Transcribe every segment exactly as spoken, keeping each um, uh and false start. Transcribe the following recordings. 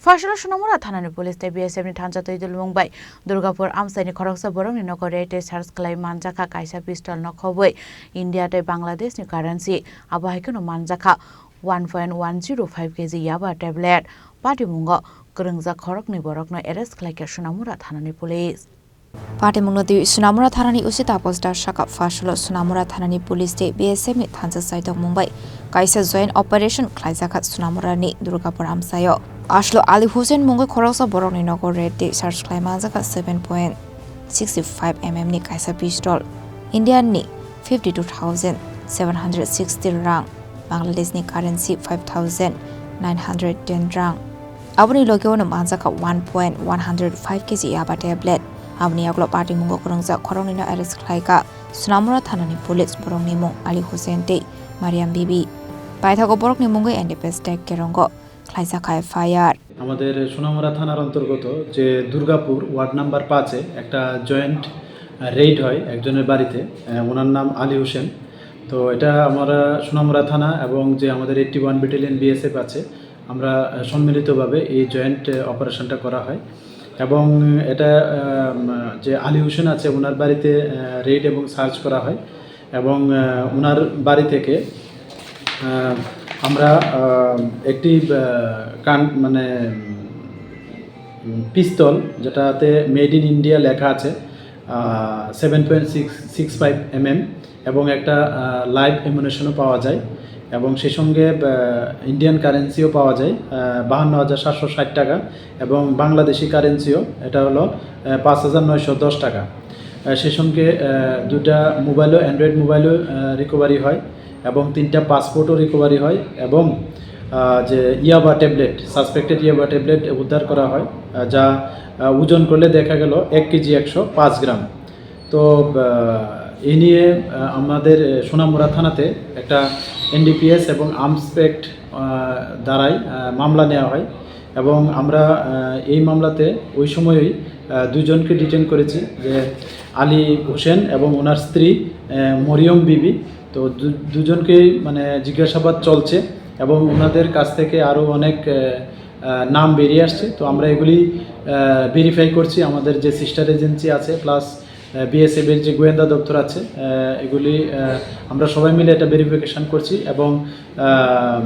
Phaisalo Sonamura thanani police tei B S F ni thansa twi dulmung bai Durgapur amchaini khoroksa borokni nogo raid tei search khlai manjakha kaisa pistol no khobwi India tei Bangladesh ni currency, abo hai kheno manjakha one point one zero five K G yaba tablet. Patimungo kwrwngjak khoroknwi borokno arrest khlaikha Sonamura thanani police. Patimungno twi Sonamura thanani O C Taposh Das sakha, phaisalo Sonamura thanani police tei B S F ni thansa chaitokmung bai kaisa joint operation khlaijakha Sonamurani Durgapur amchaio. Aslo Ali Hussain mungwi khoroksa borokni nogo raid tei search khlai manjakha seven point six five M M ni kaisa pistol, Indian ni fifty two thousand seven hundred sixty rang, Bangladesh ni currency five thousand nine hundred ten rang. Aboni logi uano manjakha one point one hundred five K G yaba tablet. Aboni yagulo patimungo kwrwngjak khoroknwino arrest khlaikha Sonamura thanani police, borokni mung Ali Hussain tei Mariam Bibi. Paithago borokni mungwi N D P S tag kerongo khlaijakha F I R. আমাদের সোনামুড়া থানার অন্তর্গত যে Durgapur ward number পাঁচে একটা joint Raid হয় একজনের বাড়িতে। আহ, ওনার নাম আলী হোসেন। তো এটা আমরা সোনামুড়া থানা এবং যে আমাদের এইটটি ওয়ান ব্যাটালিয়ন বিএসএফ আছে, আমরা, আহ, সম্মিলিতভাবে এই জয়েন্ট, আহ, অপারেশনটা করা হয়। এবং এটা, আহ, যে আলী হোসেন আছে, ওনার বাড়িতে, আহ, রেইড এবং সার্চ করা হয়। এবং, আহ, ওনার বাড়ি থেকে, আহ, আমরা, আহ, একটি, আহ, কান-, মানে, উম, পিস্তল, যেটাতে মেড ইন ইন্ডিয়া লেখা আছে, uh, seven point six six five MM, এবং একটা, আহ, লাইভ অ্যামুনিশনও পাওয়া যায়। এবং সেই সঙ্গে, আহ, ইন্ডিয়ান কারেন্সিও পাওয়া যায়, আহ, বাহান্ন হাজার সাতশো ষাট টাকা, এবং বাংলাদেশি কারেন্সিও, এটা হলো, আহ, পাঁচ হাজার নয়শো দশ টাকা। আহ, সেই সঙ্গে, আহ, দুটা মোবাইলও, অ্যান্ড্রয়েড মোবাইলও, আহ, রিকভারি হয় এবং তিনটা পাসপোর্টও রিকভারি হয় এবং, আহ, যে ইয়াবা ট্যাবলেট, সাসপেক্টেড ইয়াবা ট্যাবলেট উদ্ধার করা হয়, আহ, যা, আহ, ওজন করলে দেখা গেল এক কেজি একশো পাঁচ গ্রাম। তো, আহ, এ নিয়ে, আহ, আমাদের, আহ, সোনামুড়া থানাতে একটা এনডিপিএস এবং আর্মস অ্যাক্ট, আহ, ধারায়, আহ, মামলা নেওয়া হয় এবং আমরা, আহ, এই মামলাতে ওই সময়ই, আহ, দুজনকে ডিটেইন করেছি, যে আলী হোসেন এবং ওনার স্ত্রী, আহ, মরিয়ম বিবি। তো দু-, দুজনকেই মানে জিজ্ঞাসাবাদ চলছে এবং ওনাদের কাছ থেকে আরও অনেক, আহ, আহ, নাম বেরিয়ে আসছে। তো আমরা এগুলি, আহ, ভেরিফাই করছি, আমাদের যে সিস্টার এজেন্সি আছে প্লাস, আহ, বিএসএফ এর যে গোয়েন্দা দপ্তর আছে, আহ, এগুলি, আহ, আমরা সবাই মিলে এটা ভেরিফিকেশন করছি এবং, আহ,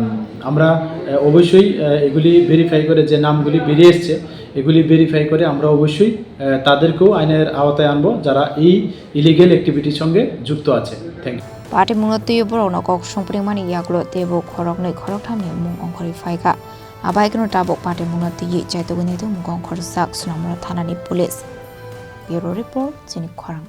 আমরা, আহ, অবশ্যই, আহ, এগুলি ভেরিফাই করে যে নামগুলি বেরিয়ে এসছে, এগুলি ভেরিফাই করে আমরা অবশ্যই, আহ, তাদেরকেও আইনের আওতায় আনবো যারা এই ইলিগেল অ্যাক্টিভিটির সঙ্গে যুক্ত আছে। Thank you. Patimungno twiwi borokno kok songpringmani yagulo teibo khoroknwi khoroktham ni mung ongkhorwi phaikha. Abaikeno tabuk patimungno twiwi chaitugwi naitugmung ongkhorjak Sonamura thanani police. Bureau report, chini khorang.